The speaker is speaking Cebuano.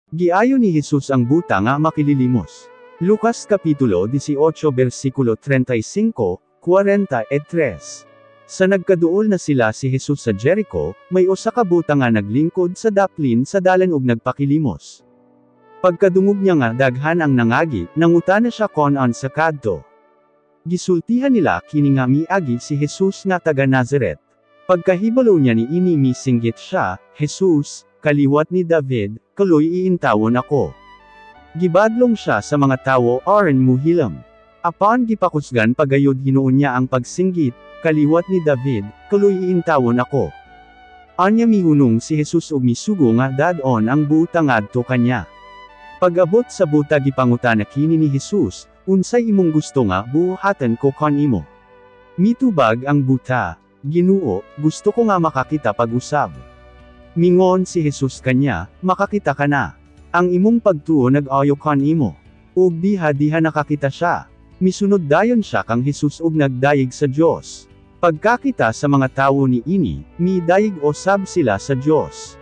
Giayo ni Jesus ang buta nga makililimos. Lucas Kapitulo 18 versikulo 35, 43. Sa nagkaduol na sila si Jesus sa Jericho, may usa ka buta nga naglingkod sa daplin sa dalan ug nagpakilimos. Pagkadungog niya nga daghan ang nangagi, nangutana siya kon unsa kadto. Gisultihan nila kini nga miagi si Jesus nga taga Nazaret. Pagkahibalo niya ni ini, misinggit siya, "Jesus, kaliwat ni David, kaluy-i intawon ako." Gibadlong siya sa mga tawo aron muhilam. Apan gipakusgan pagayod hinuon niya ang pagsinggit, "Kaliwat ni David, kaluy-i intawon ako." Anya mihunong si Jesus ug misugo nga dad-on ang buta ngadto kanya. Pag-abot sa buta, gipangutana kini ni Jesus, "Unsay imong gusto nga buhaton ko kanimo?" Mitubag ang buta, "Ginoo, gusto ko nga makakita pag-usab." Mingon si Jesus kanya, "Makakita ka na. Ang imong pagtuo nag-ayo kanimo." Ug diha-diha nakakita siya. Misunod dayon siya kang Jesus ug nagdayeg sa Dios. Pagkakita sa mga tawo ni ini, midayeg osab sila sa Dios.